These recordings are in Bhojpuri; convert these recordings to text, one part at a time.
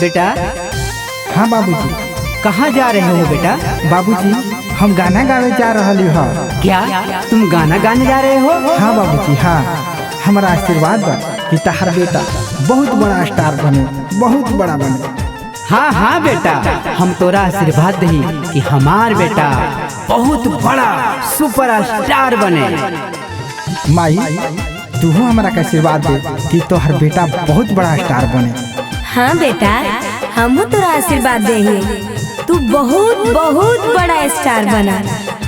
बेटा। हाँ बाबूजी। कहाँ जा रहे हो बेटा? बाबूजी हम गाना गावे जा रही हो। क्या तुम गाना गाने जा रहे हो? हाँ बाबूजी हाँ, हमारा आशीर्वाद बा कि तहार बेटा बहुत बड़ा स्टार बने, बहुत बड़ा बने। हाँ हाँ बेटा, हम तोरा आशीर्वाद दही कि हमार बेटा बहुत बड़ा सुपर स्टार बने। माई तू हमारा के आशीर्वाद दे कि तोहर बेटा बहुत बड़ा स्टार बने। हाँ बेटा, हम तोरा आशीर्वाद देही, तू बहुत बहुत बड़ा स्टार बना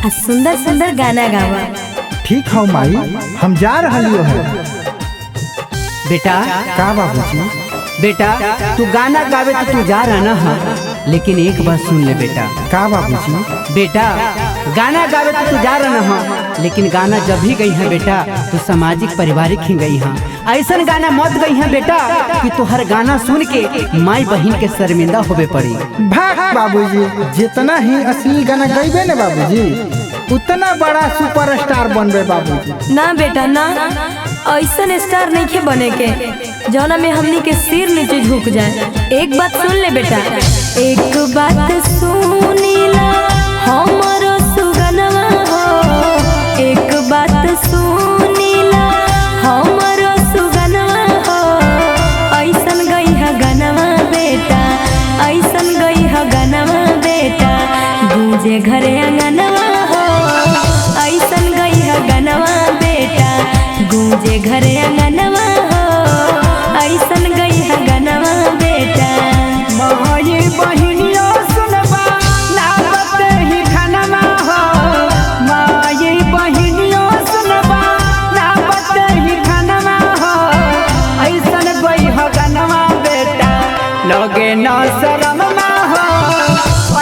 आ सुंदर सुंदर गाना गावा। ठीक हो माई, हम जा रही है। बेटा। का बाबूजी? बेटा तू गाना गावे तो तू जा रहा ना है, लेकिन एक बात सुन ले बेटा। का बाबूजी? बेटा गाना गावे तो तू जा रहा ना है, लेकिन गाना जब भी गई है बेटा तो सामाजिक पारिवारिक ही गई है। ऐसा गाना मत गई है बेटा कि तुहर गाना सुन के माई बहन के शर्मिंदा होवे पड़ी। भाग बाबूजी, जितना ही असली गाना गईबे ना बाबूजी उतना बड़ा सुपर स्टार बनबे बाबूजी। ना बेटा ना, ऐसा स्टार नहीं के बने के जौना में हमनी के सिर नीचे झुक जाए। एक बात सुन ले बेटा, एक बात सुनीला हमरो सुगनवा हो, एक बात सुनीला हमरो सुगनवा हो, ऐसन गई है गनवा बेटा, ऐसन गई है गनवा बेटा, गूंजे घरे अंगनवा हो, ऐसन गई है गनवा बेटा, गूंजे घरे अंगनवा हो, ऐसन गई है गनवा बेटा। माई बहिनियों सुनबा लावत ही खानमा हो, माई बहिनियों सुनबा लावत ही खानमा हो, ऐसन गई हो गनवा बेटा लगे न शरममा हो,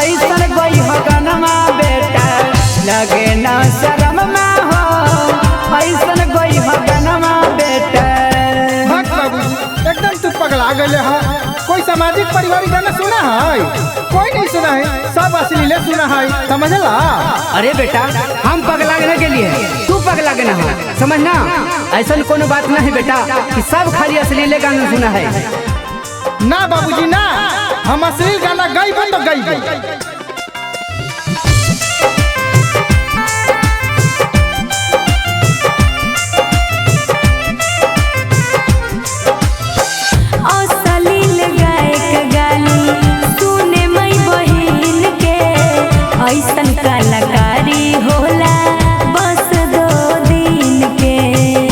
ऐसन गई हो गनवा बेटा लगे न शरममा हो, ऐसन गई हो गनवा बेटा। भाग बाबूजी, एकदम तू पगला गए है। कोई सामाजिक पारिवारिक गाना सुना है? कोई नहीं सुना है, सब अश्लील सुना है, समझला? अरे बेटा हम पगला के लिए तू पगला के ना है, समझना? ऐसा कोनो बात नहीं बेटा कि सब खाली अश्लील गाना सुना है। ना बाबूजी ना, हम अश्लील गाना गईबे तो गईबे। अश्लील गायक गाली सुने मई बहिन के, ऐसन कलाकारी होला बस दो दिन के।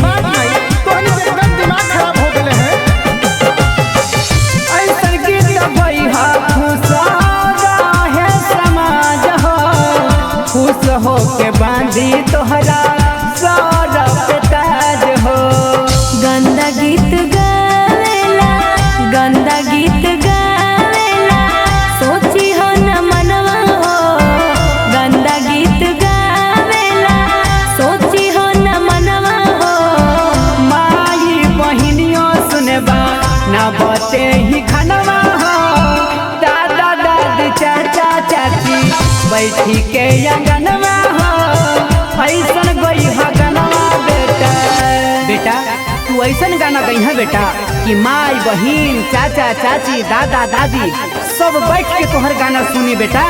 बात नहीं, तोहनी के एकदम दिमाग खराब हो गए है। ऐसन गीत गई हा खुश रहे समाज हो, खुश हो के बांधी तोहरा सर पे ताज हो। गंदा गीत गावेला, गंदा गीत गावेला, सोची हो न मनवा हो, गंदा गीत गावेला, सोची हो न मनवा हो। माई बहिनियों सुनबा ना बते ही खनवा हो, दादा दादी चाचा चाची बैठी के अंगनवा हो, ऐसन गई हो गनवा बेटा। बेटा तू ऐसन गाना गई है बेटा कि माई बहिन चाचा चाची दादा दादी सब बैठ के तोहर गाना सुनी बेटा।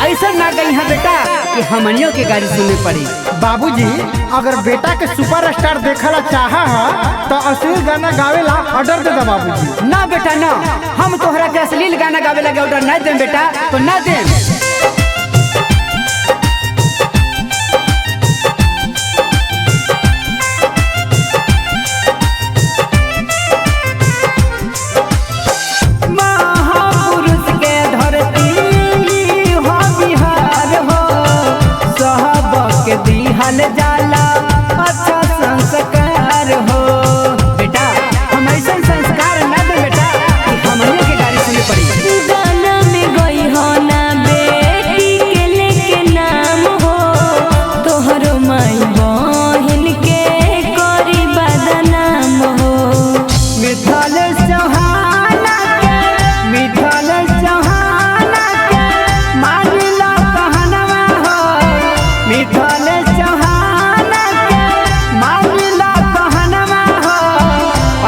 ऐसा ना गई है बेटा कि हमनियों के गाड़ी सुनने पड़ी। बाबूजी अगर बेटा के सुपर स्टार देखला चाहा है तो अश्लील गाना गावेला ऑर्डर दे दे बाबूजी। ना बेटा ना, हम तोहरा के अश्लील गाना गावे लगे ऑर्डर ना देम बेटा, तो ना देम। महापुरुष के धरती हो बिहार हो, सहब के दिहल जाला अच्छा संस्कार हो। बेटा हम ऐसा संस्कार ना दे बेटा कि हमने के गाड़ी सुने पड़ी। गाना में गई हो ना बेटी के लेके नाम हो, तोहरो माई बहिन के करी बदनाम हो। मिथल चौहाना के, मिथल चौहाना के मानिला कहनवा हो, मिथल चौहाना के मानिला कहनवा हो,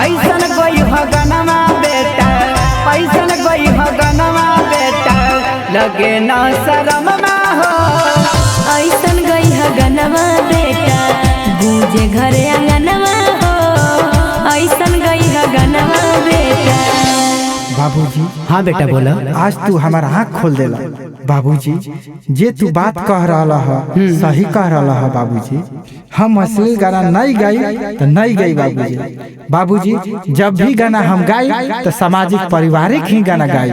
ऐसन गई हो गनवा बेटा, ऐसन गई हो। लगे ना शरम हो। ऐसन गई ह गनवा बेटा गूंजे घरे अंगनवा हो, ऐसन गई ह गनवा बेटा। बाबूजी। हाँ बेटा बोला। आज तू हमार आँख खोल देला बाबूजी। जे तू बात कह रहा है सही कह रहा है बाबूजी। हम अश्लील गाना नहीं गाई तो नहीं गाई बाबूजी। बाबूजी जब भी गाना हम गाई तो सामाजिक पारिवारिक ही गाना गाई।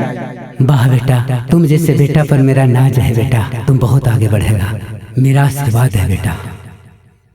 वाह बेटा, तुम जैसे बेटा पर मेरा नाज है बेटा, तुम बहुत आगे बढ़ेगा, मेरा आशीर्वाद है बेटा।